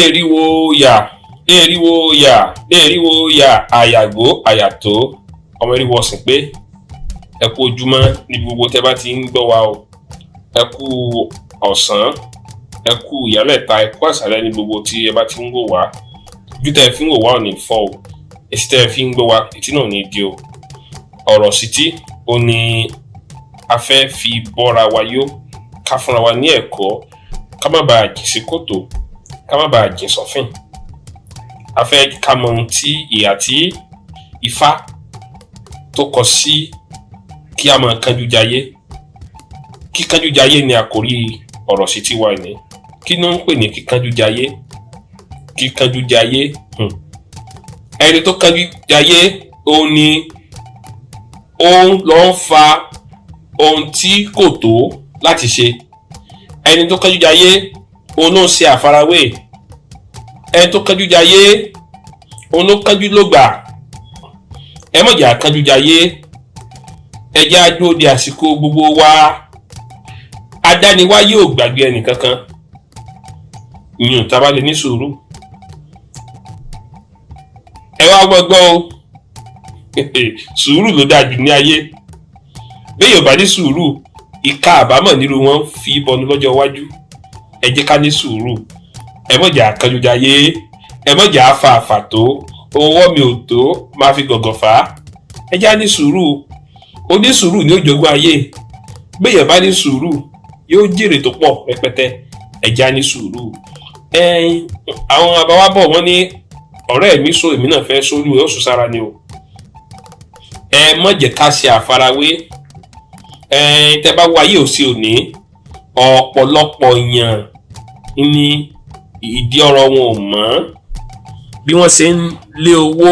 Eriwo yà, eriwo yà, eriwo yà, àyàgbó àyàtó ọmọ eriwo ọ̀sìn pé ẹ kú ojúmọ́ níbi gbogbo tẹ́ bá ti ń gbọ́ wa o. Ẹ kú ọ̀sán, ẹ kú ìyálẹ̀ta, ẹ kú àṣálẹ́ ní gbogbo tí ẹ bá ti ń wò wá. Ojú tẹ́ ẹ fi ń wò wá ò ní fọ́ o, etí tẹ́ ẹ fi ń gbọ́ wa, etí náà ò ní di o. Ọ̀rọ̀ ìṣítí ó ní a fẹ́ fi bọ́ra wa yó, ká fúnra wa ní ẹ̀kọ́, ká má bàa jìn sí kòtò, ká má bàa jìn sọ́fìn. A fẹ́ ká mọ ohun tí ìhà tí Ifá tó kọ sí kí a máa kánjú jayé. Kíkánjú jayé ni àkórí ọ̀rọ̀ ìṣítí wa ní. Kí ni wọ́n ń pè ní kíkánjú jayé? Kíkánjú jayé, ẹni tó kánjú jayé òun ni ó ń lọ ń fa ohun tí kò tó láti ṣe. Ẹni tó kánjú jayé òun ló ń ṣe àfarawé. Ẹni tó kánjú jayé òun ló kánjú lògbà. Ẹ má jẹ́ á kánjú jayé, ẹ jẹ́ á dúró de àsìkò gbogbo wa. Adániwáyé ò gbàgbé ẹnì kankan, ìyún tá a bá lè ní sùúrù. Ẹ wá gbọ́gbọ́ o, sùúrù ló dáa jù ní ayé. Béèyàn bá ní sùúrù, ìka àbámọ̀ nírú wọn fi bọnu lọ́jọ́ iwájú. Ẹ jẹ́ ká ní sùúrù, ẹ má jẹ́ á kánjú jayé, ẹ má jẹ́ á fa àfàtó. Owó mi ò tó máa fi gọ̀gọ̀ fà á. Ẹ jẹ́ á ní sùúrù. Onísùúrù ní ó jogún ayé. Béèyàn bá ní sùúrù, yóò jèrè tó pọ̀ rẹpẹtẹ. Ẹ jẹ́ á ní sùúrù. Àwọn àbáwá bọ̀, wọ́n ní ọ̀rẹ́ mi so èmi náà fẹ́ sórí ó sùn sára ni o. Ẹ má jẹ́ ká ṣe àfarawé. Tẹ́ bá wo ayé òsì òní, ọ̀pọ̀lọpọ̀ èèyàn ní ìdí ọ̀rọ̀ wọn ò mọ́. Bí wọ́n ṣe ń lé owó,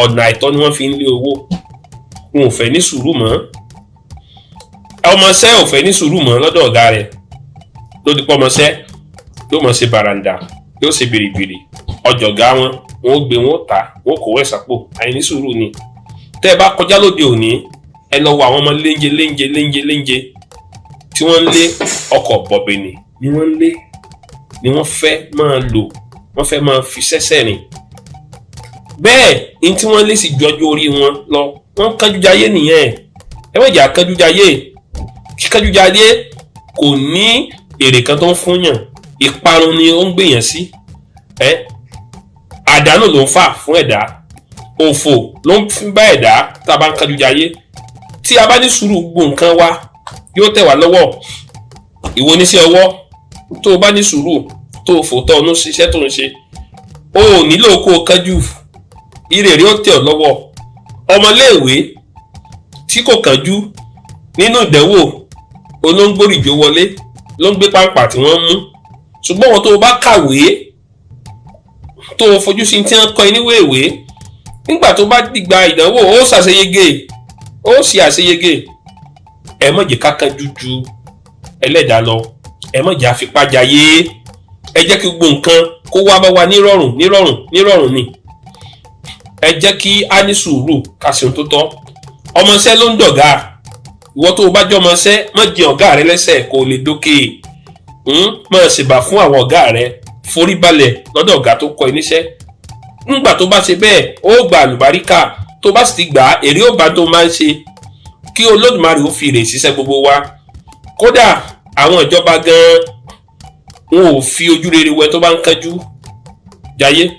ọ̀nà àìtọ́ ni wọ́n fi ń lé owó. Wọn ò fẹ́ ní sùúrù mọ́. Ọmọọṣẹ́ ò fẹ́ ní sùúrù mọ́ lọ́dọ̀ ọ̀gá rẹ̀. Lódì pọ́ ọmọọṣẹ́ yóò mọ̀ ṣe bàràǹdà, yóò ṣe bìrìbìrì ọjọ̀gá wọn, wọn ó gbé, wọn ó tà, wọn ó kó wẹ̀ sápò. Àìní sùúrù ni. Tẹ́ ẹ bá kọjá lóde òní, ẹ lọ wo àwọn ọmọ léńjẹ léńjẹ léńjẹ léńjẹ tí wọ́n ń lé ọkọ̀ bọ̀bìnì ni wọ́n ń lé, ni wọ́n fẹ́ máa lò, wọ́n fẹ́ máa fi sẹ́sẹ̀ rìn. Bẹ́ẹ̀ ní tí wọ́n lé sì ju ọjọ́ orí wọn lọ. Wọ́n kánjú jayé nìyẹn. Ẹ má jẹ́ á kánjú jayé. Kíkánjú jayé kò ní èrè kan tó ń fún yàn. Ìparun ni ó ń gbèyàn sí. Ẹ àdánù ló ń fà fún ẹ̀dá, òfò ló ń bá ẹ̀dá tá a bá ń kánjú jayé. Tí a bá ní sùúrù, gbogbo nǹkan wa yóò tẹ̀ wá lọ́wọ́. Ìwọ oníṣẹ́ ọwọ́, tó o bá ní sùúrù, tó o fòótọ́ ọdún ṣiṣẹ́ tó ń ṣe, o ò nílò kó o kánjú, ire rí ó tẹ̀ ọ́ lọ́wọ́. Ọmọléèwé tí kò kánjú nínú ìdánwò olóńgbòrìjó wọlé ló ń gbé pàǹpà tí wọ́n mú. Ṣùgbọ́n wọn tó o bá kàwé, tó o fojú sí tí wọ́n kọ́ ẹ níwèé ìwé, nígbà tó bá dìgbà ìdánwò, ó ṣàṣeyege, ó ṣe àṣeyege. Ẹ má jẹ́ ká kánjú ju ẹlẹ́dàá lọ. Ẹ má jẹ́ àfipá jayé. Ẹ jẹ́ kí gbogbo nǹkan kó wá bá wa nírọ̀rùn, nírọ̀rùn, nírọ̀rùn ni. Ẹ jẹ́ kí á ní sùúrù, ká ṣe ohun tó tọ́. Ọmọọṣẹ́ ló ń dọ̀gá. Ìwọ tó o bá jẹ́ ọmọọṣẹ́, má jẹ ọ̀gá rẹ lẹ́sẹ̀ kó o lè dókè. Máa ṣèbà fún àwọn ọ̀gá rẹ, forí balẹ̀ lọ́dọ̀ ọ̀gá tó kọ́ ẹ níṣẹ́. Nígbà tó bá ṣe bẹ́ẹ̀, ó gba àlùbáríkà. Tó bá sì ti gbà á, èrè ó bá tó máa ń ṣe. Kí Olódùmarè ó fi èrè ṣiṣẹ́ gbogbo wa. Kódà àwọn ìjọba gan-an, wọn ò fi ojú rere wẹ tó bá ń kánjú jayé.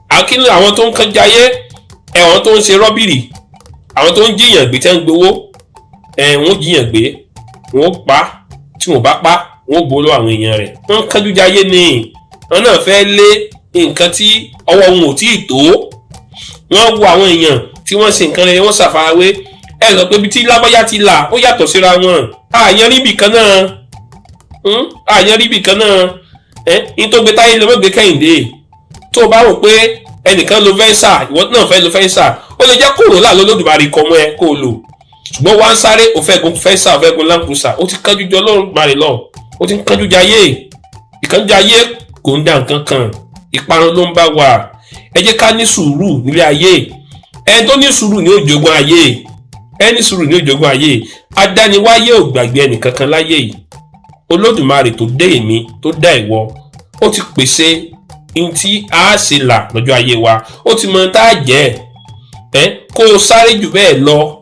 Àkínú àwọn tó ń kánjú jayé, ẹ̀wọ̀n tó ń ṣe robbery, àwọn tó ń jíyàn gbé, tẹ́ ń gbowó ẹ̀, wọ́n jíyàn gbé, wọ́n pa. Tí wọ́n bá pa, wọ́n gbowó lọ́wọ́ àwọn èèyàn rẹ̀. Wọ́n ń kánjú jayé ni. Wọn náà fẹ́ lé nǹkan tí ọwọ́ wọn ò tí ì tó. Wọ́n wo àwọn èèyàn tí wọ́n ṣe nǹkan rere, wọ́n ṣàfarawé. Ẹ sọ pé ibi tí lágbájá ti là, ó yàtọ̀ síra wọn. Àyàn ríbì kan náà, àyàn ríbì kan náà. Ẹ ní tó gbé táyé lọ, mọ́ gbé kẹ́hìndé. Tó o bá rò pé ẹnìkan lo Venza, ìwọ náà fẹ́ lo Venza, ó lè jẹ́ Corolla lọ́lọ́dúnmarì kọ́ mọ́ ẹ kó o lò. Ṣùgbọ́n wá ń sáré, o fẹ́ gun Venza, o fẹ́ gun Land Cruiser, ó ti kánjú jọ Olódùmarè lọ, ó ti ń kánjú jayé. Ìkánjú jayé kò ń da nǹkan kan, ìparun ló ń bá wa. Ẹ jẹ́ ká ní sùúrù nílé ayé. Ẹni tó ní sùúrù ní ó jogún ayé. Ẹni sùúrù ní ó jogún ayé. Adániwáyé ò gbàgbé ẹnìkankan láyé yìí. Olódùmarè tó dé èmi, tó dá ìwọ, Ó ti pèsè n tí a ṣe là lọ́jọ́ ayé wa. Ó ti mọ tá a jẹ́ ẹ kó o sáré jù bẹ́ẹ̀ lọ,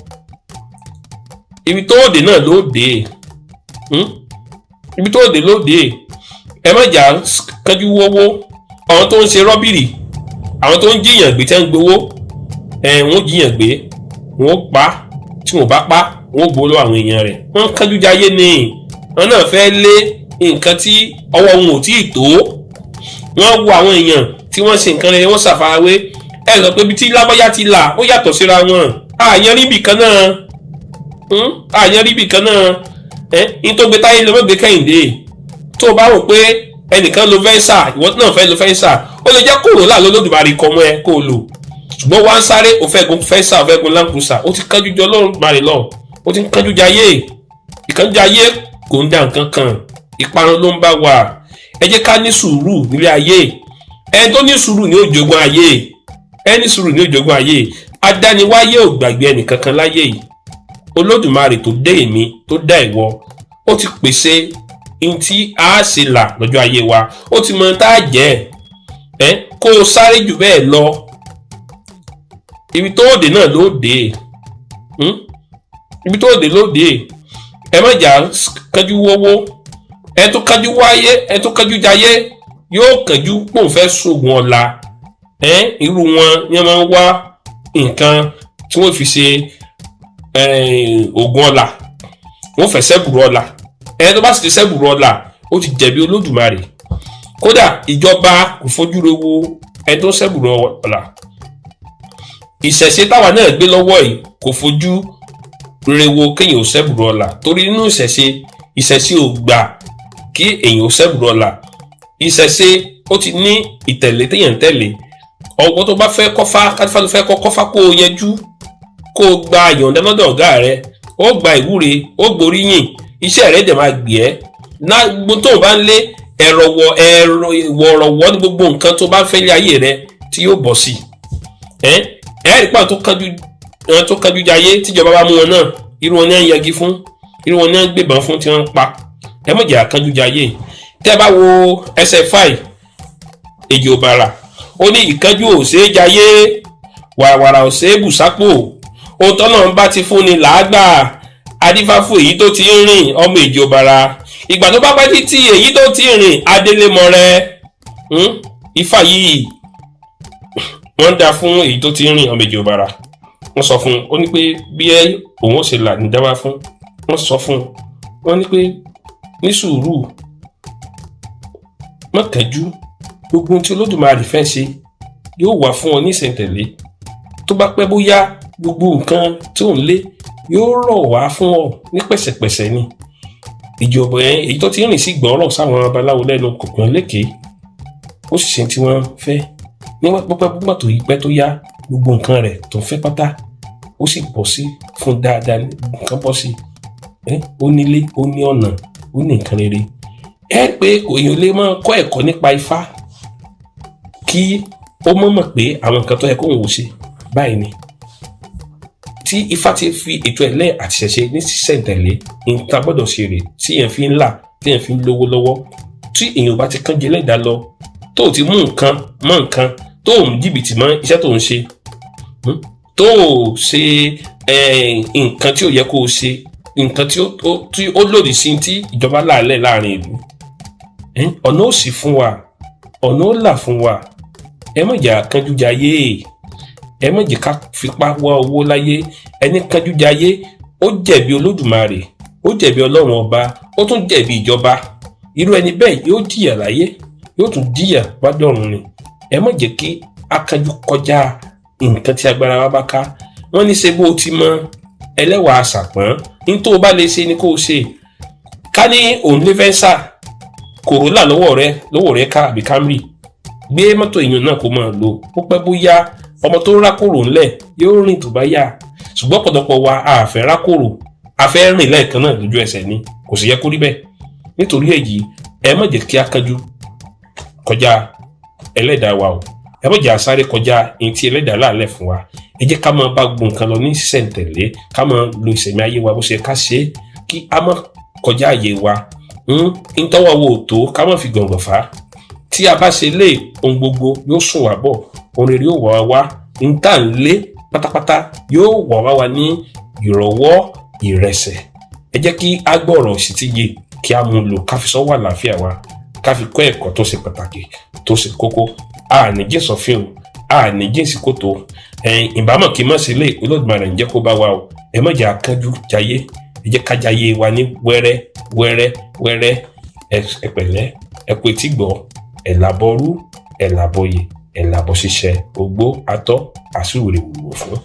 ibi tó dé náà ló dé. Ibi tó dé ló dé. Ẹ má jà kánjú wọ́wọ́. Àwọn tó ń ṣe robbery, àwọn tó ń jíyàn gbé, tẹ́ ń gbowó ẹ, wọ́n jíyàn gbé, wọ́n pa. Tí wọ́n bá pa, wọ́n gbowó lọ́wọ́ àwọn èèyàn rẹ̀. Wọ́n kánjú jayé ni. Wọ́n náà fẹ́ lé nǹkan tí ọwọ́ wọn ò tí ì tó. Wọ́n wo àwọn èèyàn tí wọ́n ṣe nǹkan rere, wọ́n ṣàfarawé. Ẹ sọ pé ibi tí lágbájá ti là, ó yàtọ̀ síra wọn. Àyàn ríbì kan náà, àyàn ríbì kan náà. Ẹ ní tó gbé táyé lọ, mọ́ gbé kẹ́hìndé. Tó o bá rò pé ẹnìkan lo Venza, ìwọ náà fẹ́ lo Venza, ó lè jẹ́ Corolla lÓlódùmarè kọ́ mọ́ ẹ kó o lò. Ṣùgbọ́n wá ń sáré, o fẹ́ gun Venza, o fẹ́ gun Land Cruiser, ó ti kánjú jọ Olódùmarè lọ. Ó ti ń kánjú jayé. Ìkánjú jayé kò ń dá nǹkan kan, ìparun ló ń bá wa. Ẹ jẹ́ ká ní sùúrù nílé ayé. Ẹni tó ní sùúrù ní ó jogún ayé. Ẹni sùúrù ní ó jogún ayé. Adániwáyé ò gbàgbé ẹnìkankan láyé yìí. Olódùmarè tó dé èmi, tó dá ìwọ, ó ti pèsè n tí a ṣe là lọ́jọ́ ayé wa. Ó ti mọ tá a jẹ́ ẹ kó o sáré jù bẹ́ẹ̀ lọ, ibi tó dé náà ló dé. Ibi tó dé ló dé. Ẹ má jà kánjú wọ́wọ́. Ẹ tó kánjú wáyé, ẹ tó kánjú jayé, yóò kánjú pòun fẹ́ sóògùn ọ̀la. Ẹ irú wọn ni wọ́n máa ń wá nǹkan tí wọ́n fi ṣe oògùn ọ̀la. Wọ́n fẹ́ sẹ́bùrú ọ̀la. Ẹ tó bá sì ti sẹ́bùrú ọ̀la, ó ti jẹ̀bi Olódùmarè. Kódà ìjọba kò fojú re wo ẹ tó ń sẹ́bùrú ọ̀la. Ìṣẹ̀ṣe táwa náà gbé lọ́wọ́ yìí kò fojú re wo kéèyàn ò sẹ́bùrú ọ̀la, torí nínú ìṣẹ̀ṣe, ìṣẹ̀ṣe ò gbà kí èèyàn ò sẹ́bùrú ọ̀la. Ìṣẹ̀ṣe ó ti ní ìtẹ̀lé téèyàn ń tẹ̀lé. Ọgbọ́n tó bá fẹ́ kọ́fá, káfíńfà ló fẹ́ kọ́ kọ́fá, kó o yanjú, kó o gba ìyọ̀ǹda lọ́dọ̀ ọ̀gá rẹ, ó gba ìwúre, ó gboríyìn, iṣẹ́ rẹ̀ dẹ̀ máa gbé ẹ́. Gbogbo tó o bá ń lé ẹ̀rọ wọ ẹ̀rọ wọ̀rọ̀wọ́ ní gbogbo nǹkan tó bá fẹ́ lé ayé rẹ tí yóò bọ̀ sí. Ẹ ẹ rí pàtó tó kánjú, àwọn tó kánjú jayé, tíjọba bá mú wọn náà, irú wọn ní à ń yẹgi fún, irú wọn ní à ń gbébọn fún tí wọ́n ń pa. Ẹ má jẹ́ àkánjú jayé. Tẹ́ bá wo ẹsẹ̀ fáì èjì òbàrà, ó ní ìkánjú ò ṣeé jayé, wàràwàrà ò ṣeé bù sápò. Ohun tọ́nà ń bá ti fún ni làágbà. Adífáfù èyí tó ti ń rìn, ọmọ èjì òbàrà. Ìgbà tó bá pẹ́ títí, èyí tó ti ń rìn adélémọrẹ. Ifá yìí, wọ́n dá fún èyí tó ti ń rìn, ọmọ èjì òbàrà. Wọ́n sọ fún un, ó ní pé bí òun ó ṣe là ní dáwà fún. Wọ́n sọ fún un, wọ́n ní pé ní sùúrù, má kánjú. Gbogbo ohun tí Olódùmarè fẹ́ ṣe yóò wà fún ọ ní ìṣẹ̀ntẹ̀lé. Tó bá pẹ́ bóyá, gbogbo nǹkan tó ń lé yóò rọ̀ wá fún ọ ní pẹ̀sẹ̀pẹ̀sẹ̀ ni. Ìjọba ẹ èyí tó ti rìn sí gbọ́rọ̀ sáwọn babaláwo lẹ́nu, kò pọ́n lékè, ó sì ṣe tí wọ́n fẹ́. Nígbà pípẹ́ púpọ̀ tó yí pẹ́ tó yá, gbogbo nǹkan rẹ̀ tó ń fẹ́ pátá, ó sì bọ́ sí fún dáadáa. Nǹkan bọ́ sí, ó nílé, ó ní ọ̀nà, ó ní nǹkan rere. Ẹ pé èèyàn lè máa kọ́ ẹ̀kọ́ nípa Ifá kí ó mọ̀ mọ̀ pé àwọn nǹkan tó yẹ kóun ò ṣe báyìí ni. Tí Ifá ti fi ètò ẹ̀lẹ́ àti ṣẹ̀ṣe ní sísẹ̀ntẹ̀lé, nǹkan gbọ́dọ̀ ṣe rè tí èèyàn fi ń là, tí èèyàn fi ń lówó lọ́wọ́. Tí èèyàn ò bá ti kánjú ẹlẹ́dàá lọ, tó o ti mú nǹkan mọ́ nǹkan, tó o ń jìbìtì mọ́ iṣẹ́ tó ń ṣe, tó o ṣe nǹkan tí ò yẹ kó o ṣe, nǹkan tí ó lòdì sí tí ìjọba láàlẹ̀ láàrin ìlú, ọ̀nà ó sì fún wa, ọ̀nà ó là fún wa. Ẹ má jẹ́ àkánjú jayé. Ẹ má jẹ́ ká fipá wá owó láyé. Ẹni kánjú jayé, ó jẹ̀bi Olódùmarè, ó jẹ̀bi Ọlọ́run Ọba, ó tún jẹ̀bi ìjọba. Irú ẹni bẹ́ẹ̀ yóò jìyà láyé, yóò tún jìyà wádọ̀run ni. Ẹ má jẹ́ kí akánjú kọjá nǹkan tí agbára wa bá ká. Wọ́n ní ṣe bó o ti mọ ẹlẹ́wàá àṣàpọ́n ní tó o bá lè ṣe ni kó o ṣe. Ká ní òun lé Venza, Corolla lọ́wọ́ rẹ ká àbí Camry, gbé mọ́tò èèyàn náà kó máa lò ó. Pẹ́ bóyá, ọmọ tó rákòrò ńlẹ̀ yóò rìn tó bá yá. Ṣùgbọ́n ọ̀pọ̀lọpọ̀ wa, a fẹ́ rákòrò, a fẹ́ rìn lẹ́ẹ̀kan náà lójú ẹsẹ̀ ni. Kò sì yẹ kó rí bẹ́ẹ̀. Nítorí èyí, ẹ má jẹ́ kí a kánjú kọjá ẹlẹ́dàá wa o. Ẹ má jẹ́ a sáré kọjá ní tí ẹlẹ́dàá láàlẹ̀ fún wa. Ẹ jẹ́ ká máa bá gbogbo nǹkan lọ ní sísẹ̀ntẹ̀lé, ká máa lo ìsẹ̀mí ayé wa bó ṣe ká ṣe é, kí a má kọjá àyè wa ń tọ́wọ́ wo tó, ká má fi gàngàn fà á. Tí a bá ṣe lé ohun gbogbo, yóò sùn wá bọ̀, ohun rere yóò wá wá, n tá ń lé pátápátá yóò wá wá wa ní ìrọ̀wọ́ ìrẹsẹ̀. Ẹ jẹ́ kí a gbọ́ ọ̀rọ̀ ìṣítí yìí, kí a mú lò, ká fi sọ́wọ́ àlàáfíà wa, ká fi kọ́ ẹ̀kọ́ tó ṣe pàtàkì, tó ṣe kókó. A ní jìn sọ́fìn o, a ní jìn sí kòtò. Ẹ̀yin ìbámọ̀ kí n má sí lé Olódùmarè ń jẹ́ kó bá wa o. Ẹ má jẹ́ akánjú jayé, ẹ jẹ́ ká jayé wa ní wẹ́rẹ́ wẹ́rẹ́ wẹ́rẹ́. Ẹ pẹ̀lẹ́, ẹ kú etí gbọ́. Ẹ̀ làbọ̀rú, ẹ̀ làbọ̀yè, ẹ̀ làbọ̀ ṣiṣẹ́ ogbó atọ́ àsúwèrè wòwò fún.